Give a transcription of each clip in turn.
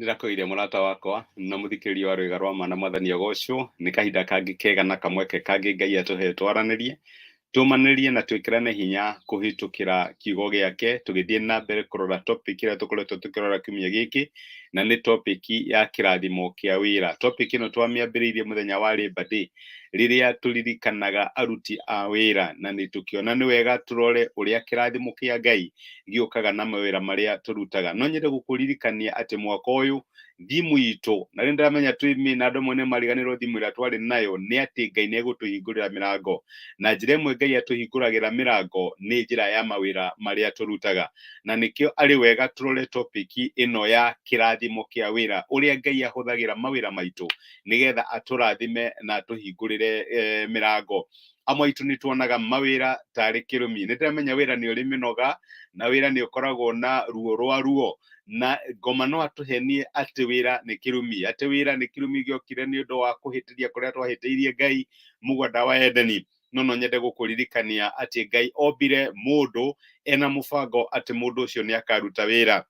Ndĩrakũgeithia mũrata wakwa na mũthikĩrĩria wa rwĩga rwa ma na mwathani agocwo. Nĩ kahinda kangĩ kega na kamweke kangĩ Ngai atũhe twaranĩrie, tũmanĩrie na twĩkĩrane hinya kũhĩtũkĩra kiugo gĩake, tũgĩthiĩ na mbere kũrora topic ĩrĩa tũkoretwo tũkĩrora kiumia gĩkĩ, na nĩ topic ya kĩrathimo kĩa wĩra. Topic ĩno twamĩambĩrĩirie mũthenya wa Labour Day, rĩrĩa tũririkanaga aruti a wĩra, na nĩ tũkĩona nĩ wega tũrore ũrĩa kĩrathimo kĩa Ngai gĩũkaga na mawĩra marĩa tũrutaga. No nyende gũkũririkania atĩ mwaka ũyũ thimu itũ, na rĩu ndĩramenya twĩ mĩ na andũ amwe nĩ mariganĩrwo thimu ĩrĩa twarĩ nayo, nĩ atĩ Ngai nĩ egũtũhingũrĩra mĩrango. Na njĩra ĩmwe Ngai atũhingũragĩra mĩrango nĩ njĩra ya mawĩra marĩa tũrutaga. Na nĩkĩo arĩ wega tũrore topic ĩno ya kĩrathimo kĩa wĩra, ũrĩa Ngai ahũthagĩra mawĩra maitũ nĩgetha atũrathime na atũhingũrĩre mĩrango. Amwe aitũ nĩ tuonaga mawĩra tarĩ kĩrumi. Nĩ ndĩramenya wĩra nĩ ũrĩ mĩnoga na wĩra nĩ ũkoragwo na ruo rwa ruo, na ngoma no atũhenie atĩ wĩra nĩ kĩrumi, atĩ wĩra nĩ kĩrumi gĩokire nĩ ũndũ wa kũhĩtĩria kũrĩa twahĩtĩirie Ngai mũgũnda wa Edeni. No no nyende gũkũririkania atĩ Ngai ombire mũndũ ena mũbango atĩ mũndũ ũcio nĩ akaruta wĩra.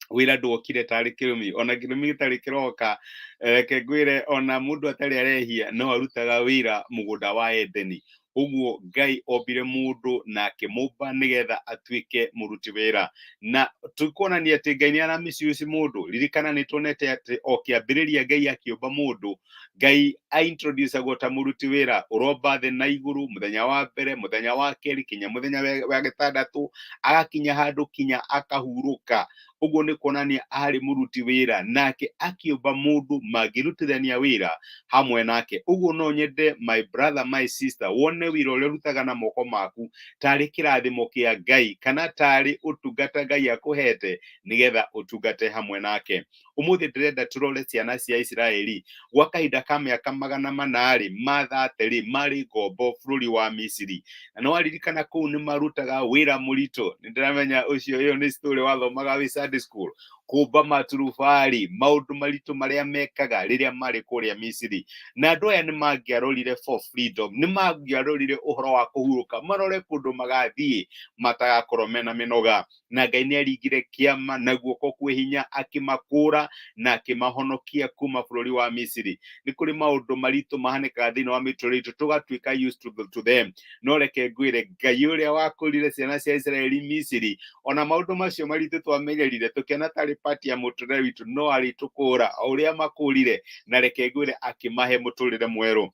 Wĩra ndwokire tarĩ kĩrumi, ona kĩrumi gĩtarĩ kĩroka. Reke ngwĩre, ona mũndũ atarĩ arehia no arutaga wĩra mũgũnda wa Edeni. Ũguo Ngai ombire mũndũ na akĩmũmba nĩgetha atuĩke mũruti wĩra, na tũkuonania atĩ Ngai nĩ aramiciuci mũndũ. Ririkana nĩ tuonete atĩ o kĩambĩrĩria Ngai akĩũmba mũndũ, Ngai aintroducagwo ta mũruti wĩra ũromba thĩ na igũrũ, mũthenya wa mbere, mũthenya wa kerĩ, kinya mũthenya wa gĩtandatũ, agakinya handũ kinya akahurũka. Ũguo nĩ kuonania arĩ mũruti wĩra, nake akĩũmba mũndũ mangĩrutithania wĩra hamwe nake. Ũguo no nyende, my brother, my sister, wone wĩra ũrĩa ũrutaga na moko maku tarĩ kĩrathimo kĩa Ngai, kana tarĩ ũtungata Ngai akũhete nĩgetha ũtungate hamwe nake. Ũmũthĩ ndĩrenda tũrore ciana cia Isiraeli gwa kahinda ka mĩaka 400 mathate-rĩ, marĩ ngombo bũrũri wa Misiri. Na nĩ waririkana kũu nĩ marutaga wĩra mũritũ. Nĩ ndĩramenya ũcio, ĩyo nĩ story wathomaga wĩ Sunday school, kũmba maturubari, maũndũ maritũ marĩa mekaga rĩrĩa marĩ kũrĩa Misiri. Na andũ aya nĩ mangĩarorire for freedom, nĩ mangĩarorire ũhoro wa kũhurũka, marore kũndũ magathiĩ matagakorwo mena mĩnoga. Na Ngai nĩ aringire kĩama na guoko kwĩ hinya, akĩmakũra na akĩmahonokia kuma bũrũri wa Misiri. Nĩ kũrĩ maũndũ maritũ mahanĩkaga thĩinĩ wa mĩtũrĩre itũ, tũgatuĩka used to them. No reke ngwĩre, Ngai ũrĩa wakũrire ciana cia Isiraeli Misiri, ona maũndũ macio maritũ twamenyerire tũkĩona tarĩ part ya mũtũrĩre witũ, no arĩtũkũra o ũrĩa makũrire. Na reke ngwĩre, akĩmahe mũtũrĩre mwerũ.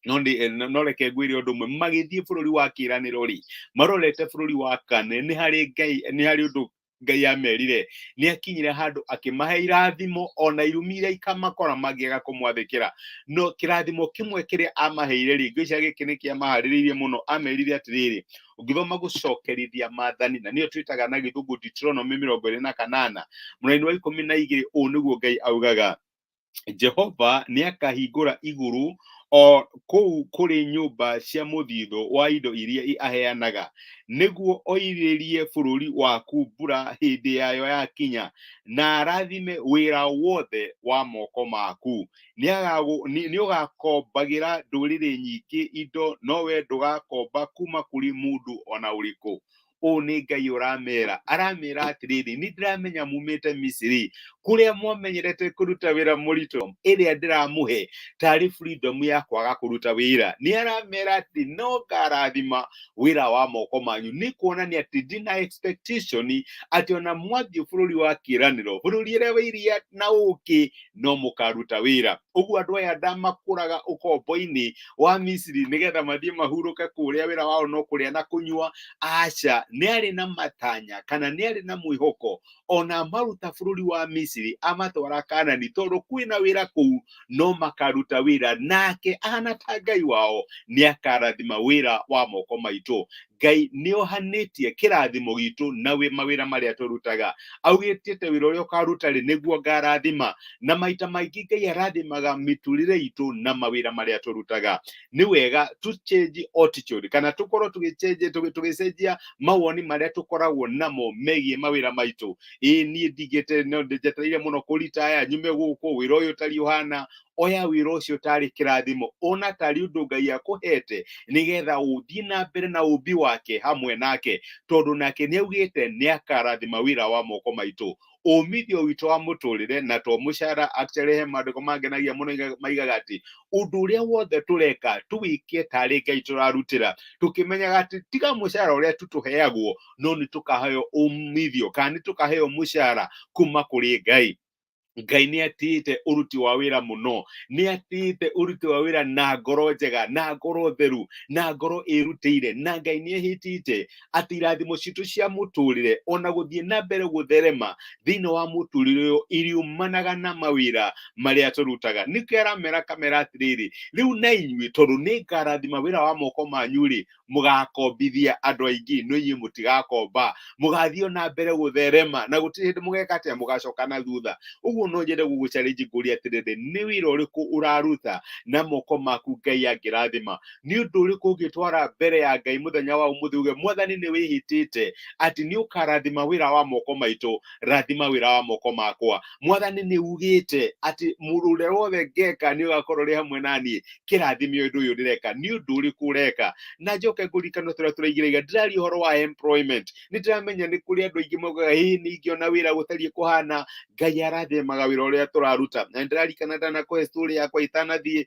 No nĩ no reke ngwĩre ũndũ ũmwe, magĩthiĩ bũrũri wa kĩĩranĩro rĩ, marorete bũrũri wa Kane, nĩ harĩ Ngai, nĩ harĩ ũndũ Ngai amerire. Nĩ akinyire handũ akĩmahe irathimo ona irumi iria ikamakora mangĩaga kũmwathĩkĩra. No kĩrathimo kĩmwe kĩrĩa amaheire rĩ, ngwĩciria gĩkĩ nĩ kĩamaharĩrĩirie mũno. Amerire atĩrĩrĩ, ũngĩthoma gũcokerithia maathani, na nĩyo twĩtaga na gĩthũngũ Deuteronomy 28 mũraini wa 12, ũũ nĩguo Ngai augaga: Jehova nĩ akahingũra igũrũ o kũu kũrĩ nyũmba cia mũthithũ wa indo iria aheanaga, nĩguo oirĩrie bũrũri waku mbura hĩndĩ yayo yakinya, na arathime wĩra wothe wa moko maku. Nĩ ũgakombagĩra ndũrĩrĩ nyingĩ indo, no we ndũgakomba kuma kũrĩ mũndũ ona ũrĩkũ. Ũũ nĩ Ngai ũramera, aramera atĩrĩrĩ, nĩ ndĩramenya mumĩte Misiri kũrĩa mwamenyerete kũruta wĩra mũritũ, ĩrĩa ndĩramũhe tarĩ freedom ya kwaga kũruta wĩra. Nĩ aramera atĩ no ngarathima wĩra wa moko manyu. Nĩ kuonania atĩ ndina expectation atĩ ona mwathiĩ bũrũri wa kĩĩranĩro, bũrũri ũrĩa wa iria na ũkĩ, no mũkaruta wĩra. Ũguo andũ aya ndamakũraga ũkombo-inĩ wa Misiri nĩgetha mathiĩ mahurũke kũrĩa wĩra wao no kũrĩa na kũnyua. Aca, nĩ arĩ na matanya kana nĩ arĩ na mwĩhoko ona maruta bũrũri wa Misiri amatwara Kanani, tondũ kwĩna wĩra kũu, no makaruta wĩra, nake ahana ta Ngai wao nĩ akarathima wĩra wa moko maitũ. Ngai nĩ ohanĩtie kĩrathimo gitũ na mawĩra marĩa tũrutaga. Augĩte wĩra ũrĩa ũkaruta rĩ, nĩguo ngarathima. Na maita maingĩ Ngai arathimaga mĩtũrĩre itũ na mawĩra marĩa tũrutaga. Nĩ wega tu change attitude, kana tũkorwo tũgĩcenjia, tũgĩcenjia mawoni marĩa tũkoragwo namo megiĩ mawĩra maitũ. Ĩĩ, niĩ ndigĩte, no njetereire mũno kũritaya nyume gũkũ, wĩra ũyũ ũtariĩ ũhana. Oya wĩra ũcio tarĩ kĩrathimo, ona tarĩ ũndũ Ngai akũhete nĩgetha ũthiĩ na mbere na ũmbi wake hamwe nake, tondũ nake nĩ augĩte nĩ akarathima wĩra wa moko maitũ. Umithio witũ wa mũtũrĩre na to mũcara. Actually, he maandĩko mangenagia mũno maigaga atĩ ũndũ ũrĩa wothe tũreka tũwĩke tarĩ Ngai tũrarutĩra, tũkĩmenyaga atĩ tiga mũcara ũrĩa tu tũheagwo, no nĩ tũkaheo umithio kana nĩ tũkaheo mũcara kuma kũrĩ Ngai. Ngai nĩ atĩĩte ũruti wa wĩra mũno, nĩ atĩĩte ũruti wa wĩra na ngoro njega, na ngoro theru, na ngoro ĩrutĩire. Na Ngai nĩ ehĩtĩte atĩ irathimo citũ cia mũtũrĩre ona gũthiĩ na mbere gũtherema thĩinĩ wa mũtũrĩre ũyũ iriumanaga na mawĩra marĩa tũrutaga. Nĩkĩo aramera kamera atĩrĩrĩ, rĩu na inyuĩ tondũ nĩ ngarathima wĩra wa moko manyu rĩ, mũgakombithia andũ aingĩ, no inyuĩ mũtigakomba, mũgathiĩ na mbere gũtherema na gũtirĩ hĩndĩ mũgeka atĩa, mũgacoka na thutha. Ũguo no nyende gũgũ-challenge ngũrie atĩrĩrĩ, nĩ wĩra ũrĩkũ ũraruta na moko maku Ngai angĩrathima? Nĩ ũndũ ũrĩkũ ũngĩtwara mbere ya Ngai mũthenya wa ũmũthĩ uge, Mwathani, nĩ wĩhĩtĩte atĩ nĩ ũkarathima wĩra wa moko maitũ, rathima wĩra wa moko makwa. Mwathani, nĩ ugĩte atĩ mũndũ ũrĩa wothe ngeka nĩ ũgakorwo ũrĩ hamwe na niĩ, kĩrathime ũndũ ũyũ ndĩreka. Nĩ ũndũ ũrĩkũ ũreka? Na njoke ngũririkane tũrĩa tũraigĩra iga, ndĩraria ũhoro wa employment. Nĩ ndĩramenya nĩ kũrĩ andũ aingĩ maugaga ĩĩ nĩ ingĩona wĩra gũtariĩ kũhana. Ngai arathimaga wĩra ũrĩa tũraruta. Na nĩndĩrarikana ndanakũhe story yakwa itanathiĩ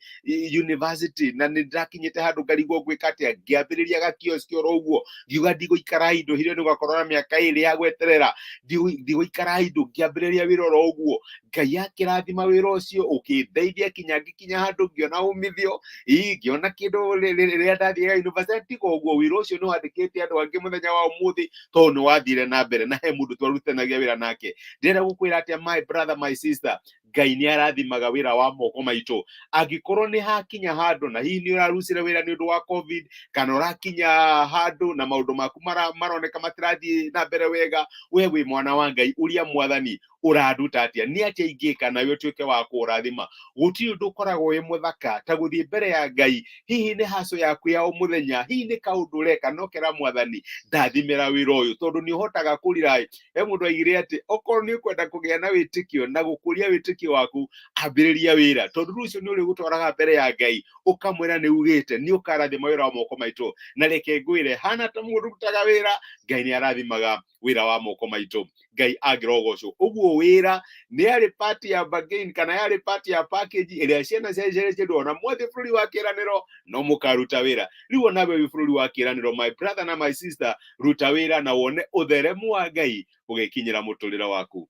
university, na nĩ ndĩrakinyĩte handũ ngarigwo ngwĩka atĩa, ngĩambĩrĩria gakioski oro ũguo, ngiuga ndigũikara indo hĩndĩ ĩyo nĩgwakorwo na mĩaka 2 ya gweterera, ndigũikara indo, ngĩambĩrĩria wĩra oro ũguo. Ngai akĩrathima wĩra ũcio, ũkĩndeithia kinya ngĩkinya handũ ngĩona umithio, ii ngĩona kĩndũ rĩrĩa ndathiaga university. Tiga ũguo, wĩra ũcio nĩ wandĩkĩte andũ angĩ mũthenya wa ũmũthĩ, tondũ nĩ wathire na mbere na he mũndũ twarutanagia wĩra nake. Ndĩrenda gũkwĩra atĩa, my brother, my sister, Ngai nĩ arathimaga wĩra wa moko maitũ. Angĩkorwo nĩ hakinya handũ na hihi nĩ ũrarucire wĩra nĩ ũndũ wa COVID, kana ũrakinya handũ na maũndũ maku maroneka matirathiĩ na mbere wega, we wĩ mwana wa Ngai, ũria Mwathani, ũranduta atĩa, nĩ atĩa ingĩka nawe ũtuĩke wa kũrathima? Gũtirĩ ũndũ ũkoragwo wĩ mũthaka ta gũthiĩ mbere ya Ngai, hihi nĩ haco yaku ya o mũthenya, hihi nĩ kaũndũ ũreka, no kera Mwathani, ndathimĩra wĩra ũyũ, tondũ nĩ ũhotaga kũrira. He mũndũ aigire atĩ okorwo nĩ ũkwenda kũgĩa na wĩtĩkio na gũkũria wĩtĩkio waku, ambĩrĩria wĩra, tondũ rũciũ nĩ ũrĩgũtwaraga mbere ya Ngai ũkamwĩra nĩ ugĩte nĩ ũkarathima wĩra wa moko maitũ. Na reke ngwĩre, hana ta mũndũ ũrutaga wĩra, Ngai nĩ arathimaga wĩra wa moko maitũ. Ngai angĩrogocwo. Ũguo wĩra nĩ yarĩ part ya bargain kana yarĩ part ya package ĩrĩa ciana cia Isiraeli ciendwo, ona mwathiĩ bũrũri wa kĩĩranĩro no mũkaruta wĩra. Rĩu onawe wĩ bũrũri wa kĩĩranĩro, my brother na my sister, ruta wĩra na wone ũtheremu wa Ngai ũgĩkinyĩra mũtũrĩre waku.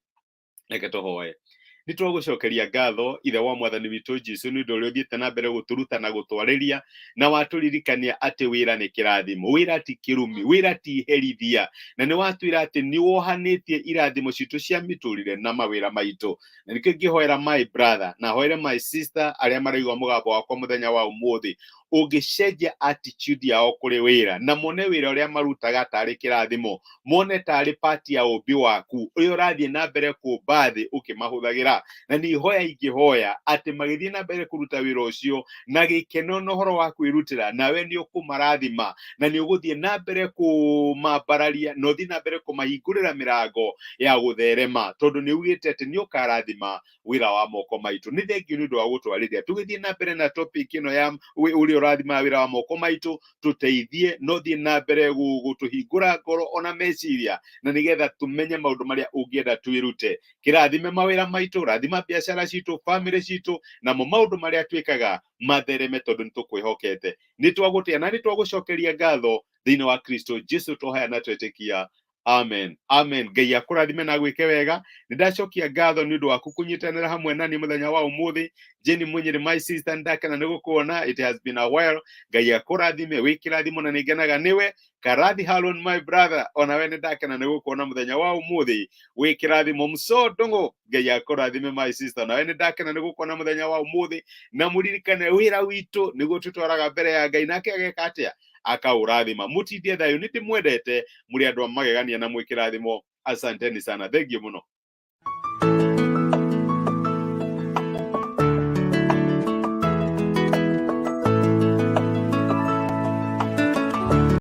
Reke tũhoe. Nĩ twagũcokeria ngatho, Ithe wa Mwathani witũ Jesu, nĩ ũndũ ũrĩa ũthiĩte na mbere gũtũruta na gũtwarĩria, na watũririkania atĩ wĩra nĩ kĩrathimo, wĩra ti kĩrumi, wĩra ti iherithia, na nĩ watwĩra atĩ nĩ wohanĩtie irathimo citũ cia mĩtũrĩre na mawĩra maitũ. Na nĩkĩo ngĩhoera my brother na hoere my sister arĩa maraigua mũgambo wakwa mũthenya wa ũmũthĩ, ũngĩcenjia attitude yao kũrĩ wĩra na mone wĩra ũrĩa marutaga tarĩ kĩrathimo, mone tarĩ part ya ũmbi waku ũrĩa ũrathiĩ na mbere kũmba thĩ ũkĩmahũthagĩra. Na nĩ ihoya ingĩhoya atĩ magĩthiĩ na mbere kũruta wĩra ũcio na gĩkeno na ũhoro wa kwĩrutĩra, nawe nĩ ũkũmarathima na nĩ ũgũthiĩ na mbere kũmambararia na ũthiĩ na mbere kũmahingũrĩra mĩrango ya gũtherema, tondũ nĩ ugĩte atĩ nĩ ũkarathima wĩra wa moko maitũ. Nĩ thengiũ nĩ ũndũ wa gũtwarĩria tũgĩthiĩ na mbere na topic ĩno ya ũrĩa ũrathimaga wĩra wa moko maitũ. Tũteithie no thiĩ na mbere gũtũhingũra ngoro ona meciria, na nĩgetha tũmenye maũndũ marĩa ũngĩenda twĩrute. Kĩrathime mawĩra maitũ, rathima biacara citũ, famĩlĩ citũ, namo maũndũ marĩa twĩkaga mathereme, tondũ nĩ tũkwĩhokete. Nĩ twagũtĩa na nĩ twagũcokeria ngatho thĩinĩ wa Kristo Jesu twohaya na twetĩkia, amen, amen. Ngai akũrathime na agwĩke wega. Nĩ ndacokia ngatho nĩ ũndũ waku kũnyitanĩra hamwe na niĩ mũthenya wa ũmũthĩ. Jenny Munyiri, my sister, ndakena nĩ gũkuona, it has been a while. Ngai akũrathime, wĩ kĩrathimo na nĩ ngenaga nĩwe. Karathi Harun, my brother, onawe nĩ ndakena nĩ gũkuona mũthenya wa ũmũthĩ, wĩ kĩrathimo. Mso Ndũng'ũ, Ngai akũrathime, my sister, nawe nĩ ndakena nĩ gũkuona mũthenya wa ũmũthĩ. Na mũririkane, wĩra witũ nĩguo tũtwaraga mbere ya Ngai, nake ageka atĩa? Akaũrathima. Mũtindie thayũ, nĩ ndĩmwendete, mũrĩ andũ a magegania na mwĩ kĩrathimo. Asanteni sana, thengiũ mũno.